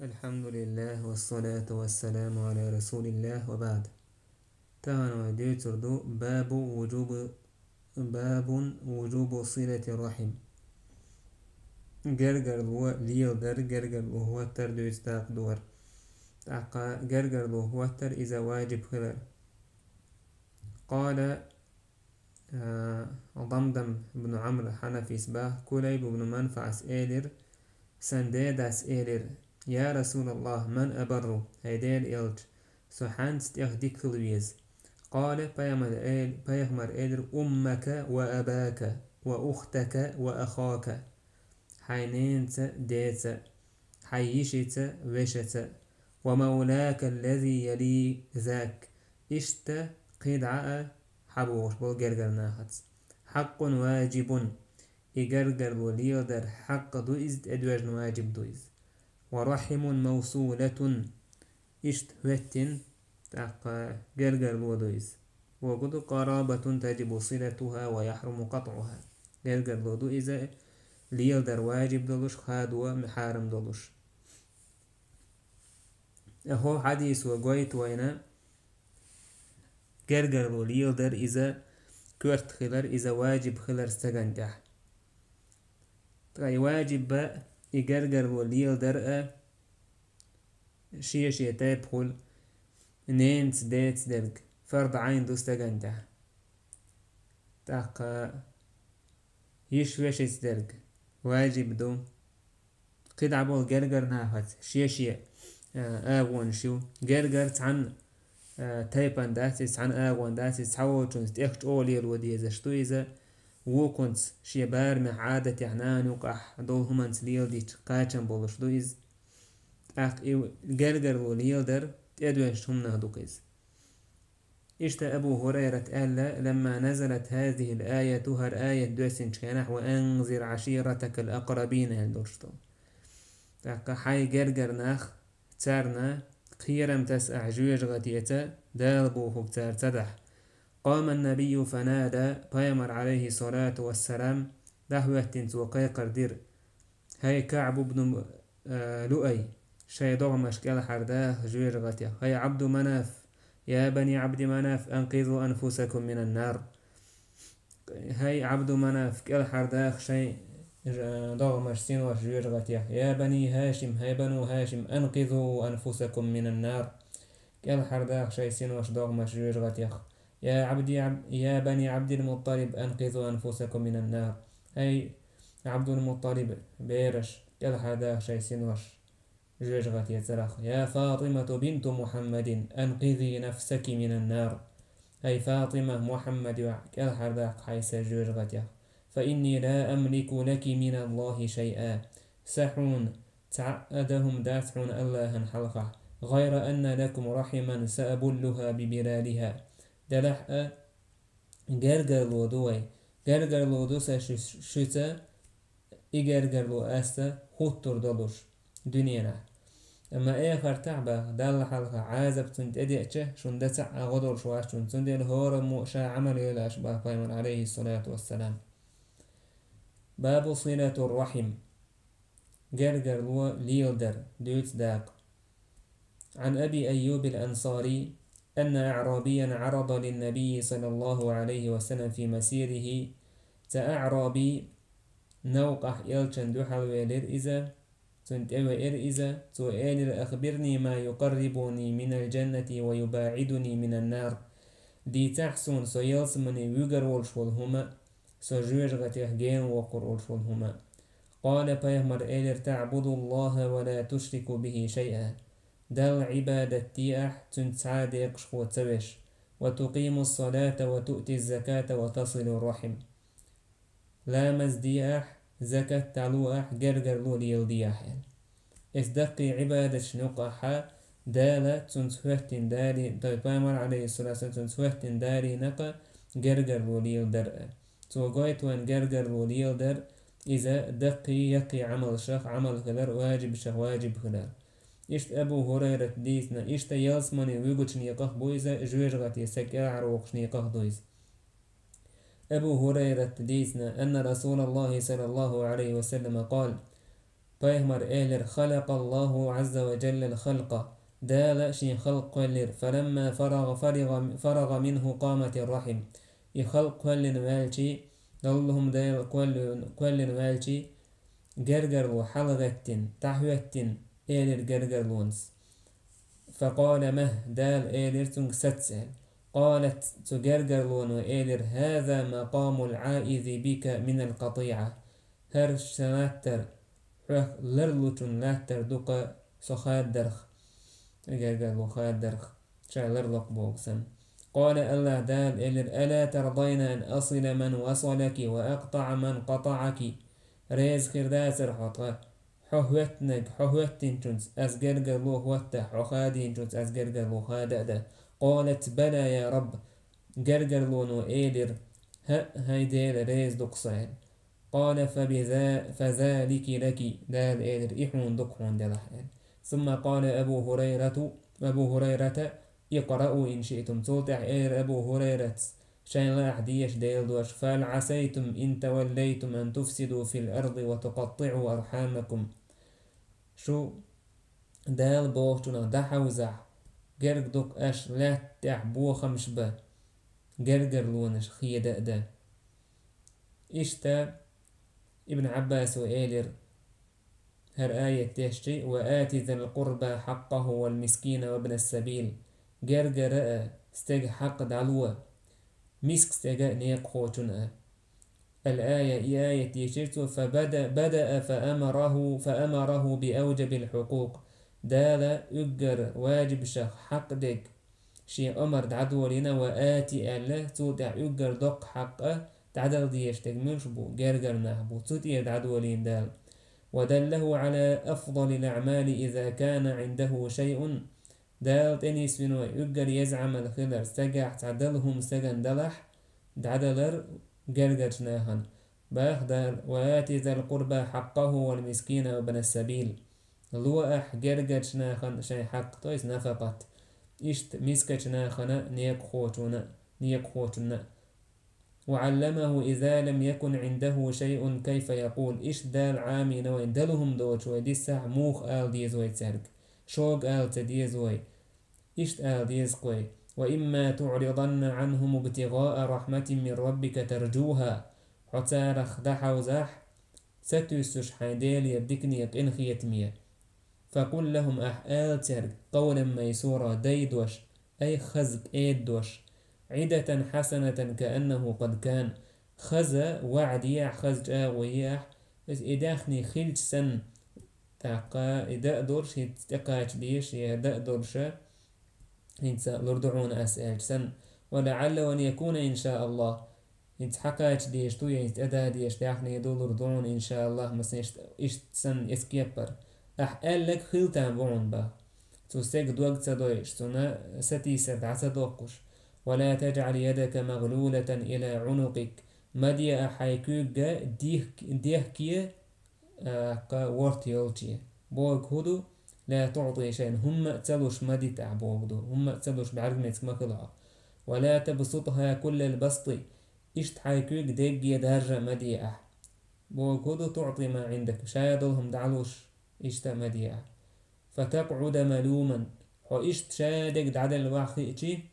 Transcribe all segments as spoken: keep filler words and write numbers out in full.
الحمد لله والصلاة والسلام على رسول الله وبعد. Тахана вай дуьйцур ду باب وجوب، باب وجوب صلة الرحم. Гергарло леладар, гергарло хӀоттар дуьйцу дакъа ду хӀара. ТӀаккха гергарло хӀоттар иза ваджиб хилар. قال, а, Дамдам ибн Ӏамр Хьанафис баха, Кулайб ибн Манфас элира, сан дедас элира: «يا رسول الله، من أبر؟» ХӀай Делан элча, со хьаьнца тӀех дика хила веза? قال, пайхамар эл-, пайхамар элира: «أمك وأباك وأختك وأخاك». Хьайн ненаца, деца, хьайн йишица, вешица. «ومولاك الذي يلي ذاك». Иштта кхидӀа а хьабохуш болу гергара нахаца. حق واجب. И гергарло леладар хьакъ ду иза, тӀедоьжна ваджиб ду иза. «ورحم موصولة». Иштта хӀоьттина, тӀаккха гергарло ду иза. Бохург ду: «قرابة تجب صلتها ويحرم قطعها». Гергарло ду иза, леладар ваджиб долуш, хадо хьарам долуш. ХӀокху хьадисо гойту вайна, гергарло леладар иза коьрта хилар, иза ваджиб хилар стагана тӀехь. Ткъа и ваджиб а, и гергарло леладар а шен-шен тайпа хуьлу, ненаца, деца дерг фард Ӏайн ду стагана тӀехь. ТӀаккха йиш-вешица дерг ваджиб ду. КхидӀа болу гергара нахаца шен-шен, а, агӀонаш ю. Гергар цхьана, а, тайпана дац иза, цхьана агӀон дац иза, цхьаволчунца тӀех чӀогӀа лело дезаш ду иза, вукхунца шен барамехь, Ӏадатехь, нана юкъахь долу хӀуманца леладича кхачам болуш ду иза. ТӀаккха и гергарло леладар тӀедоьжначу хӀуманах ду-кх иза. Иштта Абу ХӀурайрата аьлла: «لما نزلت هذه الآية», хӀара аят доьссинчу хенахь, «وأنذر عشيرتك الأقربين», аьлла долуш ду. ТӀаккха хьайн гергара нах, царна кхерам таса ахь жоьжахатеца, Дала бохург цара ца дахь. قام النبي فنادى, пайхамар, عليه الصلاة والسلام, дӀахӀоьттина цо кхайкхар дира: «ХӀай КаӀб ибн, а, Луай, шайн догӀмаш кӀелхьардаха жоьжахатех. ХӀай Ӏабду Манаф, я бани Ӏабди Манаф, анкъизу анфусакум минан нар». ХӀай Ӏабду Манаф, кӀелхьардаха шайн, а, догӀмаш, синош жоьжахатех. Я бани ХӀашим, хӀай бану ХӀашим, анкъизу анфусакум минан нар. КӀелхьардаха шайн синош, догӀмаш жоьжахатех. Я Ӏабди Ӏаб-, я бани Ӏабдил-Мутталиб, анкъизу анфусакум минан нар. ХӀай Ӏабдул-Мутталиб бераш, кӀелхьардаха шайн синош жоьжахатецарах. Я ФатӀимату бинту Мухьаммадин, анкъизи нафсаки минан нар. ХӀай ФатӀима, Мухьаммад йоӀ, кӀелхьардаккха хьайн са жоьжахатех. Фа инни ла амлику лаки миналлахи шайъа. Сан хьуна цхьа а дан хӀума дац хьуна АллахӀан хьалхахь. ГӀайра анна лакум рахьиман саабуллуха бибиралиха. Делахь а гергарло ду вай. Гергарло ду сан шу-, шуьца, и гергарло ас хӀуттур долуш дуьненахь. Амма эхартахь баха, Далла хьалха Ӏазап цунна тӀедеъча, шуна дан цхьа а гӀо долуш вац шуна. Цундела хӀораммо ша Ӏамал йойла аша баха пайхамар, Ӏалайхиссалату вассалам. Бабу силатур рахьим. Гергарло леладар, дуьйцу дакъа. عن أبي أيوب الأنصاري أن أعرابيا عرض للنبي صلى الله عليه وسلم في مسيره. Цхьа аӀраби новкъахь элчанна дуьхьал велира иза, цунна тӀевеара иза, цо элира: «أخبرني ما يقربني من الجنة ويباعدني من النار». Дийцахь суна со ялсамане вуьгур волуш волу хӀума, со жоьжахатех генавоккхур волуш волу хӀума. Къала, пайхамар элира: «تعبد الله ولا تشرك به شيئا». Далла Ӏибадат де ахь, цуьнца цхьа а декъашхо ца веш. «وتقيم الصلاة وتؤتي الزكاة وتصل الرحم». Ламаз де ахь, закат дӀало ахь, гергарло леладе ахь, аьлла. Эс даккхий Ӏибадаташна юкъахьа Дала цунца хӀоьттина далий, дай пайхамар, Ӏалайхиссалату вассалам, цунца хӀоьттина далийнакъа гергарло леладар а. Цо гойту вайн гергарло леладар, иза даккхий, яккхий Ӏамалшах Ӏамал хилар, ваджибашах ваджиб хилар. Иштта Абу ХӀурайрата дийцина, иштта ялсамане вуьгучу некъах бу иза, жоьжахате са кӀелхьарвокхуш некъах ду иза. Абу ХӀурайрата дийцина, أن رسول الله صلى الله عليه وسلم قال: Пайхамар элира: «خلق الله عز وجل الخلق». Дала шен халкъ кхоьллира. «فلما فرغ، فرغ، فرغ منه قامت الرحم». И халкъ кхоьллина ваьлчи, Аллахьум Дала кхоьллина, кхоьллина ваьлчи, гергарло хьалагӀеттина, дӀахӀоьттина, элира гергарлонас. «فقال مه», Дала элира цуьнга: «Саца», аьлла. «قالت», цу гергарлоно элира: «هذا مقام العائذ بك من القطيعة». ХӀара сан латтар, хьох ларлучун латтар ду-кха со хадарх, гергарло хадарх, ша ларлокх боху санна. «قال», Аллахь Дала элира: «ألا ترضين أن أصل من وصلك وأقطع من قطعك». Реза хир дацара хьо тхан, хьо хӀоьттинарг, хьо хӀоьттинчунца ас гергарло хӀоттахь, хьо хадийначунца ас гергарло хада а дан. «قالت بلى يا رب». Гергарлоно элира: «ХӀаъ, хӀай Дела, реза ду-кх со», аьлла. «قال فبذا، فذلك لك». Дала элира: «И хьуна ду-кх хьуна делахь», аьлла. ثم قال أبو هريرة، أبو هريرة: «اقرؤوا إن شئتم». Цул тӀаьхьа элира Абу ХӀурайрас: «Шайн лаахь деша Делан дош: فهل عسيتم إن توليتم أن تفسدوا في الأرض وتقطعوا أرحامكم». Шу Дала бохучунах дӀахьовзахь, герга ду-кх аша лаьтта тӀехь бохамаш бан, гергарлонаш хеда а дан. Иштта Ибн Ӏаббаса элира, хӀара аят дешчи: «وآت ذا القربى حقه والمسكين وابن السبيل». Гергара а стеган хьакъ дӀало, миска стеган а, некъахочун а. Ал-ая, и аят дийшира цо: «فبدأ، بدأ فأمره، فأمره بأوجب الحقوق». Дала уггар ваджибашах хьакъ дерг шен омар дӀадолийна, «وآت» аьлла, цул тӀаьхьа уггар доккха хьакъ а дӀадала дезаш дерг муьлш бу, гергара нах бу, цу тӀера дӀадолийна Дала. «ودله على أفضل الأعمال إذا كان عنده شيء». Дала тӀенисвина вай уггар еза Ӏамал хилар, стагехь цхьа дала хӀума стеган далахь, дӀадалар гергарчу нахана. Баха Дала: «وآت ذا القربى حقه والمسكين وابن السبيل». Ло ахь гергарчу нахана шайн хьакъ, то есть нафакъат. Иштта мискачу нахана, некъахочунна, некъахочунна. «وعلمه إذا لم يكن عنده شيء كيف يقول». Иштта Дала Ӏамийна вайн, дала хӀума доцуш вай диссахь, муха ала деза вай цаьрга. Шога ала ца деза вай. Иштта ала деза-кх вай: «وإما تعرضن عنهم ابتغاء رحمة من ربك ترجوها». Хьо царах дӀахьовзахь, ца туьйсуш хьайн Делера дикане, къинхетаме. «فقل لهم», ахь ала цаьрга, «قولا ميسورا», дай дош, ай хаза, кӀеда дош. «عدة حسنة كأنه قد كان». Хаза ваӀда е ахь, хаза чӀагӀо е ахь, иза и даьхни хилча санна, тӀаккха и дан а долуш, хӀинца тӀекхача дезаш, я дан а долуша, хӀинца лур ду хьуна ас аьлча санна. «ولعله أن يكون إن شاء الله». ХӀинца хьакхача дезаш ду, я хӀинца тӀеда дезаш даьхни ду, лур ду хьуна, иншааллахӀ, масала иштта, иштта санна эцу кепара. Ахь аьлларг хила там бу хьуна баха. Цу стеган дог ца дойуш, цунна сатийсар дӀа ца доккхуш. «ولا تجعل يدك مغلولة إلى عنقك». Ма де ахь хьайн куьйга дихк-, дехке, а, кха, ворта йолче. Бохург хӀун ду? «لا تعطي شيئا», хӀумма а ца луш ма дита ахь бохург ду, хӀумма а ца луш бӀаьрга меца ма хила хьо. «ولا تبسطها كل البسط», иштта хьайн куьйга дегге даржа а ма де ахь. Бохург хӀун ду? «تعطي ما عندك», ша долу хӀума дӀалуш, иштта а ма де ахь. «فتقعد ملوما», хьо иштта ша дерг дӀаделла ваха хиъчи,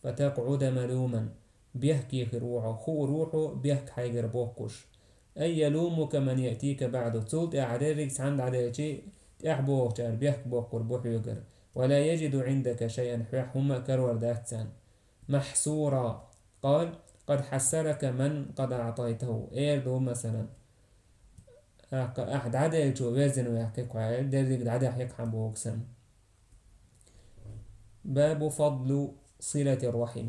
«فتقعد ملوما», бехке хир ву хьо, хуур ву хьо бехк хьайгара боккхуш. «أي يلومك من يأتيك بعد», цул тӀаьхьа дерриг цхьаьна дӀаделчи, тӀаьхьа бохучара бехк боккхур бу хьоьгара. «ولا يجد عندك شيئا», хьоьгахь хӀумма а карор дац царна. «محصورا». «قال: قد حصرك من قد أعطيته». Эр ду, масалан, ахь, ахь дӀаделлачо верзина ваьккхи-кх хьо, дерриг дӀадаьхьи-кх хьан боху санна. باب فضل صلة الرحم.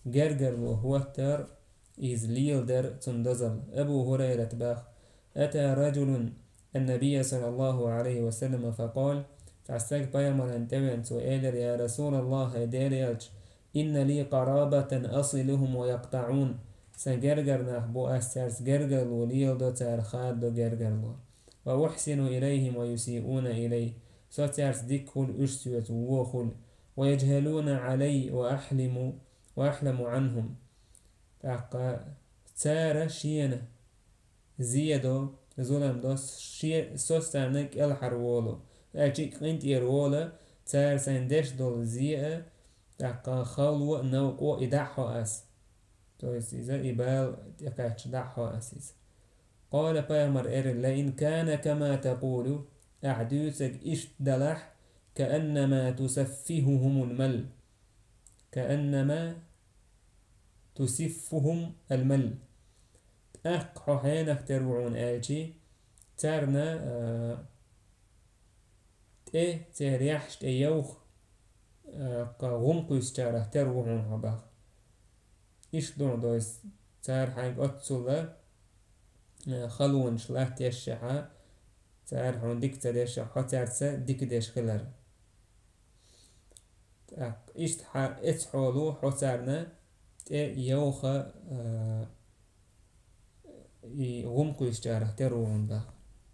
Гергарло хӀоттар, иза леладар, цунна дозалла. Абу ХӀурайрата баха: «أتى رجل النبي صلى الله عليه وسلم فقال». Цхьа стаг пайхамарна тӀевеана, цо элира: «يا رسول الله», хӀай Делан элча, «إن لي قرابة أصلهم ويقطعون». Сан гергара нах бу, ас цаьрца гергарло леладо, цара хададо гергарло. «وأحسن إليهم ويسيئون إلي». Со цаьрца дика хуьлу, уьш соьца вон хуьлу. «ويجهلون علي وأحلم، وأحلم عنهم». ТӀаккха цара шена зен до, зулам до, ше-, со царна кӀелхьарволу, аьлча а къинтӀера волу, цара сайна деш долу зе а, тӀаккха хало а, новкъо а и дӀа а хьо ас. То есть иза и бала тӀекхаьчча дӀа а хьо ас иза. Къала, пайхамар элира: «Ла ин кана кама такъулу», ахь дуьйцург иштта далахь, «кааннама тусаффихухумул мал». «Кааннама тусиффухум ал-мал». ТӀаккха хьо хьенах тера ву хьуна аьлчи, царна, а, тӀе, церан яххьаш тӀе йовха, а, кха гӀум кхуьссучарах тера ву хьуна хьо баха. Иштта ду хьуна дойс, цара хьайга оццула, а, халонаш латтаешшехьа, цара хьуна дика ца дешшехь, хьо цаьрца дика деш хилар. ТӀаккха иштта хьа-, эцу хьоло хьо царна тӀе йовха, а, и гӀум кхуьссучарах тера ву хьуна баха.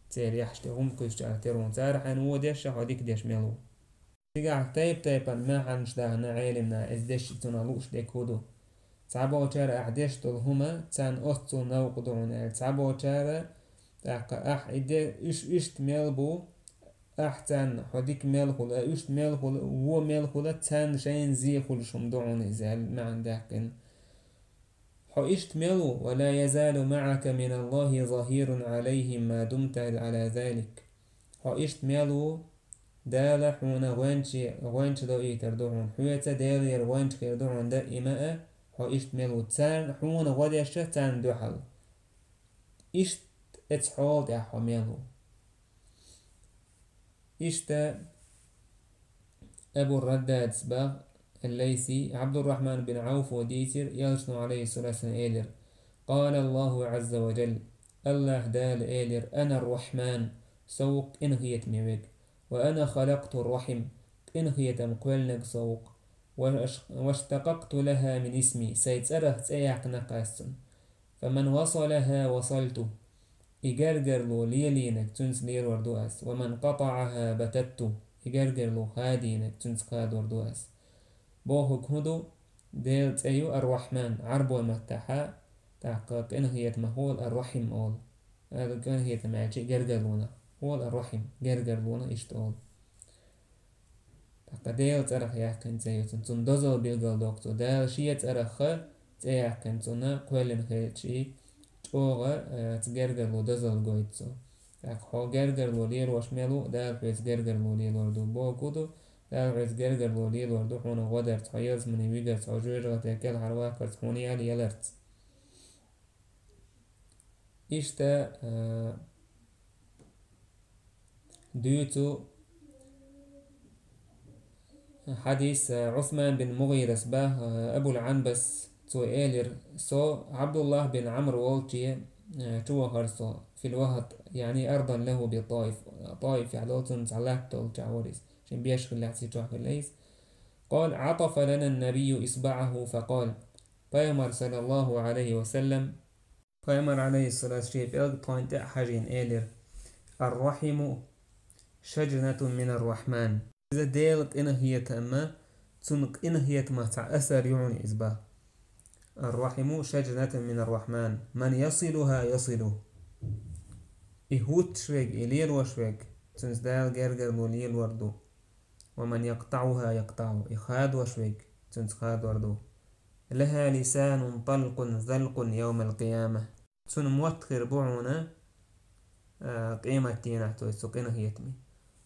Церан яххьаш тӀе гӀум кхуьссучарах тера ву хьуна. Цара хьайна вон дешшехь, хьо дика деш мел ву. Цигахь тайп-тайпана маьӀнаш дахана Ӏелимна, иза дешча цунах лууш дерг хӀун ду? Цхьаболчара ахь деш долу хӀума царна оццул новкъа ду хьуна аьлла. Цхьаболчара, тӀаккха ахь и де, уьш иштта мел бу, ахь царна хьо дика мел хуьла, уьш мел хуьла, вон мел хуьла, царна шайна зе хуьлуш хӀума ду хьуна иза аьлла маьӀна даьккхина. Хьо иштта мел ву, «ва ла язалу маӀака миналлахи захирун Ӏалайхим ма думта Ӏала залик». Хьо иштта мел ву, Дала хьуна гӀоьнча, гӀоьнча доуьйтур ду хьуна. Хьоьца Делера гӀоьнча хир ду хьуна даима а, хьо иштта мел ву. Царна хьуна гӀо деш а царна дуьхьал. Иштта эцу хьола тӀехь хьо мел ву. Иштта Абу Раддадс бах, Лайси, Абдуррахман бин Ӏауфо дийцира, Элчано, Ӏалайхиссалату вассалам, элира: «Къала Аллаху Ӏазза ва Джалла», Аллаха Дала элира: «Ана ар-Рахман», со ву къинхетаме верг, «ва ана халакъту ар-рахим», къинхетам кхоьллинарг со ву, «ва аш-, ваштакъакъту лаха мин исми», сайн цӀарах цӀе яьккхина ас цунна. «Фаман васалаха васалту». И гергарло лелийнарг цуьнца лелор ду ас. «Ва ман къатаӀаха бататту». И гергарло хадийнарг цуьнца хадор ду ас. Бохург хӀун ду? Делан цӀе ю Ар-Рахьман, Ӏарбойн маттахьа, тӀаккха къинхетамах волу Ар-Рахьим олу. Ар-, къинхетам аьлча гергарлонах. Волу Ар-Рахьим, гергарлонах иштта олу. ТӀаккха Делан цӀарах яьккхина цӀе ю цуьнан. Цунна дозалла билгалдоккху цо. Дала шен цӀарах цӀе яьккхина цунна, кхоьллина хилча и, чӀогӀа, э, цу гергарло дозалла гойту цо. ТӀаккха хьо гергарло лелош мел ву, Дала хьоьца гергарло лелор ду. Бохург хӀун ду? Дала хьоьца гергарло лелор ду, хьуна гӀо дарца, хьо ялсамане вигарца, хьо жоьжахате кӀелхьарваккхарца, хьуна ял яларца. Иштта, а, дуьйцу хьадис, а, Ӏусман бин МугӀирас бах, а, Абул Ӏанбас, цо элира: «Со Ӏабдуллах бин Ӏамр волче, а, чу вахара со, фил вахат, яъни ардан лаху би Таиф, Таифехь долу цунна цхьа латта долчохь вара иза, шен беш хиллехь цу чохь хилла иза». Къала: «Ӏатафа лана ан-набийю исбаӀаху факъала». Пайхамар, саллаллаху Ӏалайхи ва саллам, Пайхамар, Ӏалайхиссалату, шен пӀелг тхойн тӀе а хьажийна элира: «Ар-рахьиму шаджнатун мин ар-рахьман». Иза Делан къинхетам, цунна къинхетамах цхьа асар ю хьуна иза бах. «Ар-рахьиму шаджнатун мин ар-рахьман. Ман ясилуха ясилу». И хӀуттуш верг, и лелош верг, цуьнца Дала гергарло лелор ду. «Ва ман якътаӀуха якътаӀу». И хадош верг, цуьнца хадор ду. «Лаха лисанун талкъун залкъун явмал къияма». Цуьнан мотт хир бу хьуна, а, къематдийнахь, то есть цу къинхетаме.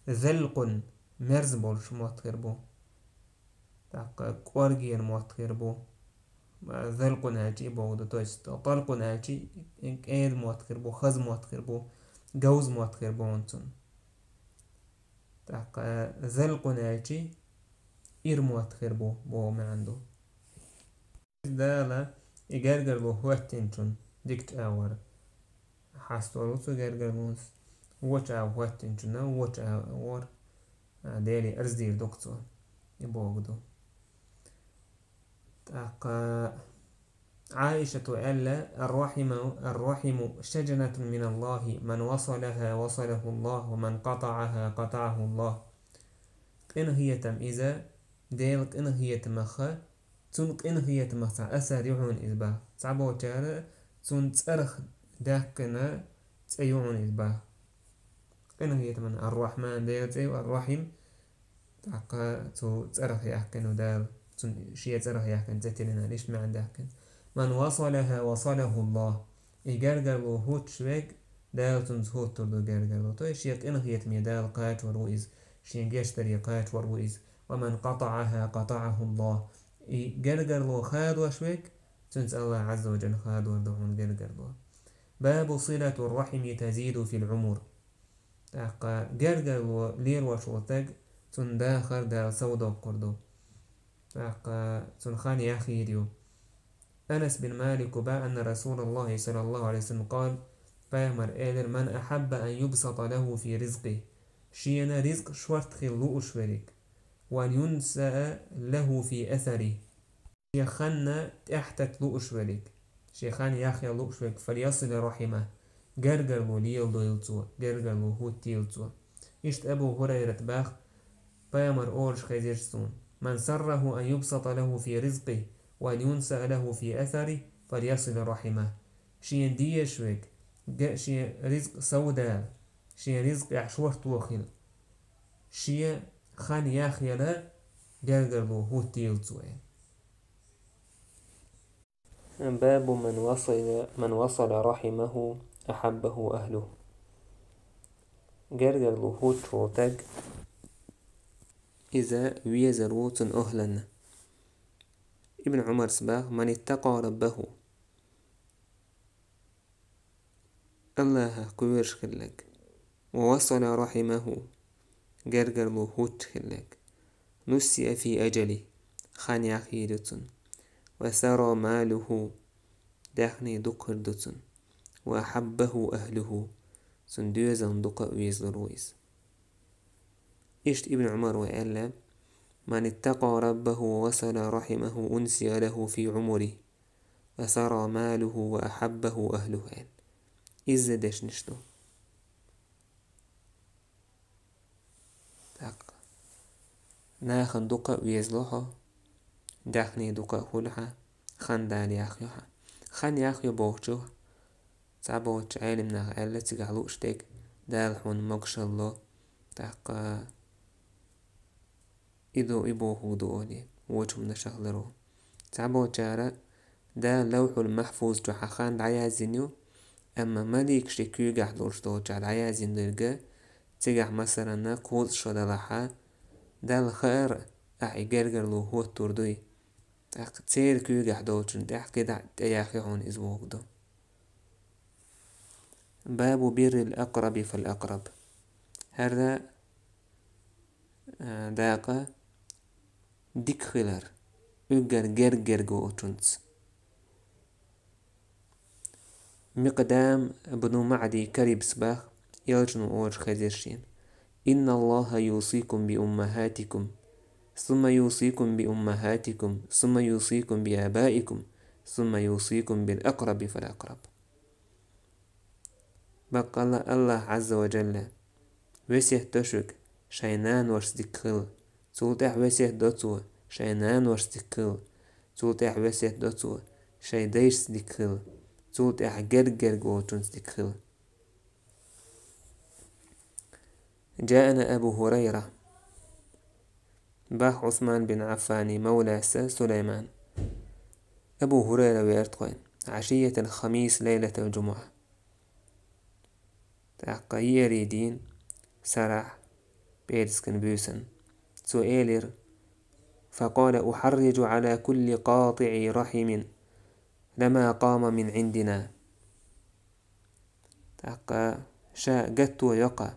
Залкъун, мерза болуш мотт хир бу. ТӀаккха кӀоргера мотт хир бу. А, залкъун аьлча и боху ду, то есть талкъун аьлча и кӀеда мотт хир бу, хаза мотт хир бу, говза мотт хир бу хьуна цуьнан. ТӀаккха залкъун аьлча ира мотт хир бу, боху маьӀна ду. Дала и гергарло хӀоьттинчунна дикачу агӀор хьастор ву цу гергарлонца, вочу агӀор хӀоьттинчунна вочу агӀор, а, Деле арздийр ду-кх цо, и боху ду. ТӀаккха Ӏаишата аьлла: «Ар-рахьиму, ар-рахьиму шаджнатун миналлахи, ман васалаха васалахуллах, ва ман къатаӀаха къатаӀахуллах». Къинхетам иза, Делан къинхетамах, цунна къинхетамах цхьа асар ю хьуна иза бах. Цхьаболчара цунна цӀарах даьккхина, цӀе ю хьуна иза бах. Къинхетаман Ар-Рахьман Делан цӀе ю, Ар-Рахьим тӀаккха цу цӀарах яьккхина Дала, цун шен цӀарах яьккхина цӀе тиллина, иштта маьӀна даьккхина. «من وصلها وصله الله». И гергарло хӀуттуш верг, Дала цунца хӀуттур ду гергарло. То есть шен къинхетаме Дала кхачавар ву иза, шен гечдаре кхачавар ву иза. «ومن قطعها قطعه الله». И гергарло хадош верг, цунца АллахӀ Ӏазза ва Джалла хадор ду хьуна гергарло. «باب صلة الرحم تزيد في العمر». ТӀаккха гергарло лелош волу стаг, цунна дахар Дала сов доккхур ду. ТӀаккха цунна хан яхйийр ю. Анас бин Малика бах, أن رسول الله صلى الله عليه وسلم قال, Пайхамара элира: «من أحب أن يبسط له في رزقه». Шена ризкъ шорта хила лууш верг. «وأن ينسأ له في أثره». Шен ханна тӀаьхьатата лууш верг, шен хан яхъян лууш верг, «فليصل رحمه», гергарло леладойла цо, гергарло хӀуттийла цо. Иштта Абу ХӀурайрата бах, Пайхамара олуш хезира суна: «من سره أن يبسط له في رزقه وأن ينسأ له في أثره فليصل رحمه». Шена дезаш верг, га-, шен ризкъ сов дала, шен ризкъехь шорто хила, шен хан яхъяла гергарло хӀуттийла цо, аьлла. باب من وصل، من وصل رحمه أحبه أهله. Гергарло хӀуттуш волу стаг, иза везар ву цуьнан охӀланна. Ибн Ӏумарс бах: «من اتقى ربه». АллахӀах кхоьруш хилларг. «ووصل رحمه», гергарло хӀуттуш хилларг. «نسئ في أجله», хан яхйийр ю цунна. «وثرى ماله», даьхни дукха хир ду цунна. «وأحبه أهله», цуьнан доьзална дукха а везалур ву иза. Иштта Ибн Ӏумара аьлла: «من اتقى ربه ووصل رحمه أنسئ له في عمره وثرى ماله وأحبه أهله», аьлла. Изза дешнаш ду. ТӀаккха нахана дукха а везало хьо, даьхни дукха а хуьлу хьан, хан Дала яхйо хьан. Хан яхйо бохучух, цхьаболчу Ӏеламнаха аьлла, цигахь лууш дерг Дала хьуна могушалла ло, тӀаккха и ду, и бохург ду олий, вочу хӀуманашах лар ву. Цхьаболчара Дала Лавхьул-Махьфуз чу хьан хан дӀаяздина ю, амма маликаш шайн куьйгахь долуш долчохь дӀаяздина дерг, цигахь, масалана, кхузткъа шо далахь, Далла хаьара ахь и гергарло хӀуттур дуй, тӀаккха церан куьйгахь долчунна тӀехь кхидӀа а тӀеяхйо хьуна иза бохург ду. باب بر الأقرب فالأقرب. ХӀара, а, дакъа дика хилар уггар герга-герга волчунца. Микъдам бну МаӀди Карибс бах, элчано олуш хезира шена: «إن الله يوصيكم بأمهاتكم، ثم يوصيكم بأمهاتكم، ثم يوصيكم بآبائكم، ثم يوصيكم بالأقرب فالأقرب». Баккъалла АллахӀ Ӏазза ва Джалла весет до шуьга, шайн наношца дика хила, цул тӀаьхьа весет до Цо, шайн наношца дика хила, цул тӀаьхьа весет до Цо, шайн дайшца дика хила, цул тӀаьхьа герга-герга волчунца дика хила. جاءنا أبو هريرة. Бах Ӏусман бин Ӏаффани мавлас Сулайман. Абу ХӀурайра веара тхойн, عشية الخميس ليلة الجمعة. ТӀаккха еарин дийнахь, сарахь, пӀераскан буьйсанна. Цо элира: «فقال: أحرج على كل قاطع رحم لما قام من عندنا». ТӀаккха ша гатто йо-кх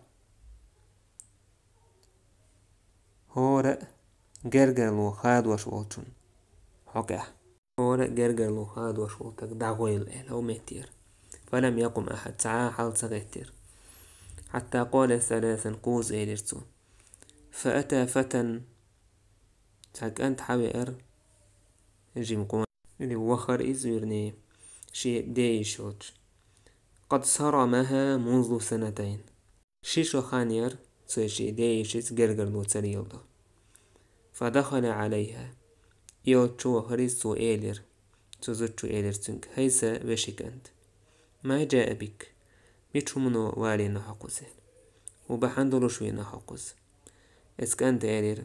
хӀора а гергарло хадош волчун хьокъехь. ХӀора а гергарло хадош волу стаг дӀагӀойла аьлла, хӀокху меттера. فلم يقم أحد, цхьа а хьал ца гӀеттира. حتى قال ثلاثا, кхузза элира цо. فأتى فتى, цхьа кӀант хьавеара, жима къона. Или вахара иза, вернее, шен дейиша йолчу. قد صرمها منذ سنتين. Ши шо хан яра, цо шен дейишица гергарло ца леладо. فدخل عليها. И оццу чу вахара иза, цо элира. Цу зудчо элира цуьнга: «ХӀай сан вешин кӀант, ما جاء بك؟ Мича хӀумано валийна хьо кхуза? ХӀун бахьана долуш вийна хьо кхуза? Эцу кӀанта элира: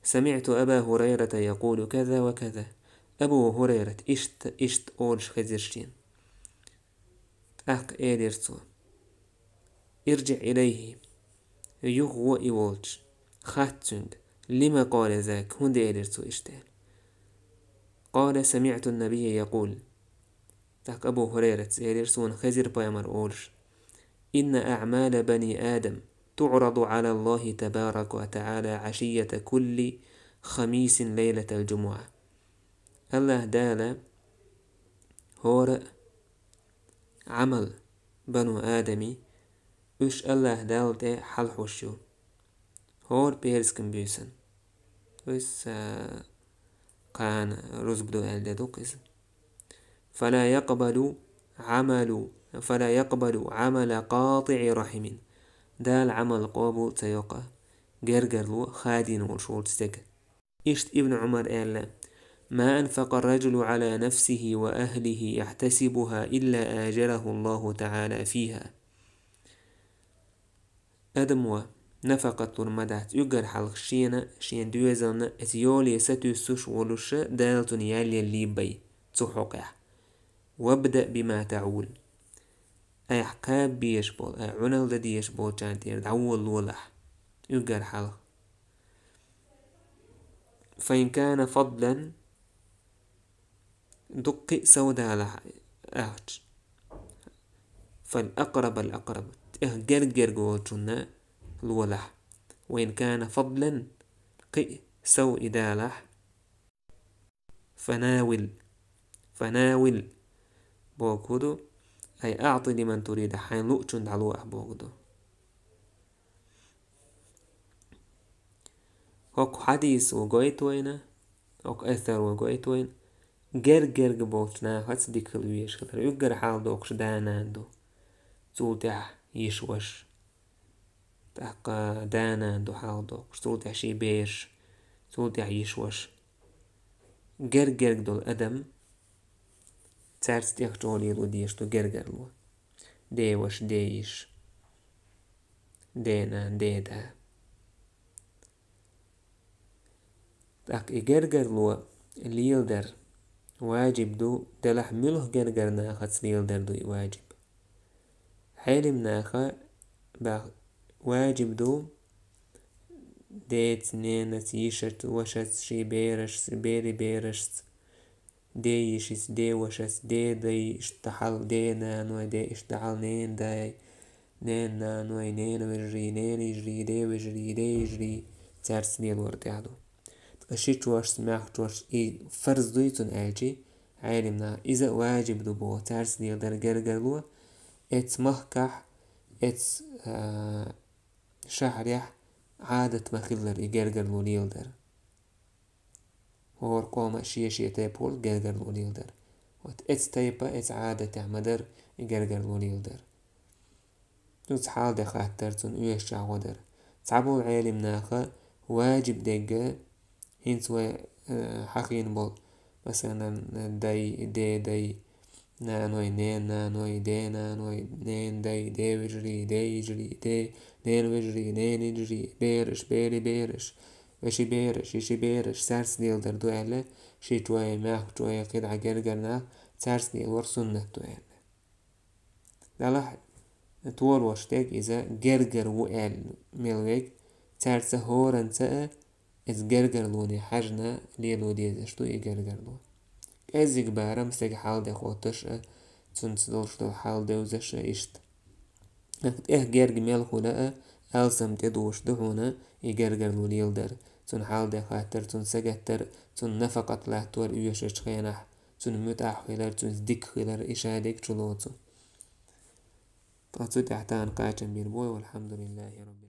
«سمعت أبا هريرة يقول كذا وكذا». Абу Хурайрат иштта, иштта олуш хезира шена. ТӀаккха элира цо: «ارجع إليه». Юха гӀо и волчу, хатта цуьнга: «لم قال ذاك», хӀунда элира цо иштта аьлла? «قال: سمعت النبي يقول». ТӀаккха Абу Хурайрас элира: «Суна хезира пайхамар олуш: إن أعمال بني آدم تعرض على الله تبارك وتعالى عشية كل خميس ليلة الجمعة». АллахӀ Дала хӀора а Ӏамал бану Адами, уьш АллахӀ Далла тӀе хьалхьуш ю. ХӀора пӀераскан буьйсанна. Вай са кхана рузба ду аьлла де ду-кх иза. «فلا يقبل عمل، فلا يقبل عمل قاطع رحم». Дала Ӏамал къобал ца йо-кх гергарло хадийна волуш волчу стеган. Иштта Ибн Ӏумар аьлла: «ما أنفق الرجل على نفسه وأهله يحتسبها إلا آجره الله تعالى فيها». Адамо нафакъат лур ма дац уьггар хьалха шена, шен доьзална, эца йоле сатуьйсуш волуша Дала цунна ял еллий бай цу хьокъехь. «وابدأ بما تعول». Айхьа кхаба безаш болу, айхьа Ӏуналла дан дезаш болчарна тӀера дӀаволалолахь уьггар хьалха. «فإن كان فضلا», дуккхий а сов далахь ахча, «فالأقرب الأقرب», тӀех герга-герга волчунна лолахь. «وإن كان فضلا», кхин а сов и далахь, «فناول، فناول» бохург ду, «أي أعط لمن تريد», хьайна луучунна дӀало ахь бохург ду. ХӀокху хьадисо гойту вайна, хӀокху эсаро гойту вайна, герга-герга болчу нахаца дика хила везаш хилар. Уьггар хьалдоккхуш да-нана ду, цул тӀаьхьа йиша-ваша. ТӀаккха да-нана ду хьалдоккхуш, цул тӀаьхьа шен бераш, цул тӀаьхьа йиша-ваша. Герга-герга долу адам, цаьрца тӀех чӀогӀа лело дезаш ду гергарло. Де-ваша, де-йиша, де-нана, де-да. ТӀаккха и гергарло леладар ваджиб ду, делахь муьлха гергара нахаца леладар ду и ваджиб? Ӏелим наха бах-, ваджиб ду деца, ненаца, йишаца, вашаца, шен берашца, берийн берашца, де-йишица, де-вашаца, де-дай, иштта хьал де-наной, де иштта хьал ненан-дай, ненан-наной, ненан вежарий, ненан йижарий, ден вежарий, ден йижарий, цаьрца лелор тӀехь ду. Ткъа ши чошца, маьхчошца и фарз дуй цунна аьлчи, Ӏелим наха иза а ваджиб ду боху, цаьрца леладар гергарло, эцу махкахь, эцу, а, шахьарехь Ӏадат ма-хиллара и гергарло леладар. ХӀора къоман шен-шен тайпа волу гергарло леладар. Вот эцу тайпа, эцу Ӏадатехь ма-дарра и гергарло леладар. Цуьнца хьал де хаттар, цунна оьшучохь гӀо дар. Цхьаболу Ӏелим наха ваджиб дерг, хӀинца вай, э, хьахийна болу, масалан, дай, ден дай, наной, ненан наной, ден наной, ненан дай, ден вежарий, ден йижарий, ден, ненан вежарий, ненан йижарий, бераш, берийн бераш, вешин бераш, йишин бераш, цаьрца леладар ду аьлла, ши чои, маьхчои, кхидӀа гергара нах, цаьрца лелор суннат ду аьлла. Делахь толош дерг иза гергар ву аьлла мел верг, цаьрца хӀоранца а иза гергарлоне хьаьжна лело дезаш ду и гергарло. КӀеззиг барам стеган хьал де хоттуш а, цуьнца долуш долу хьал девзаш а иштта. ТӀех герга мел хуьла а, алсам тӀедогӀуш ду хьуна и гергарло леладар, цунна хьал де хаттар, цунна сагаттар, цунна нафакъат латтор оьшучу хенахь, цунна муьтӀахь хилар, цуьнца дика хилар, и шадерг чулоцу. Ткъа цу тӀехь тахана кхачам бийр бу, валхьамдулиллахӀи раббил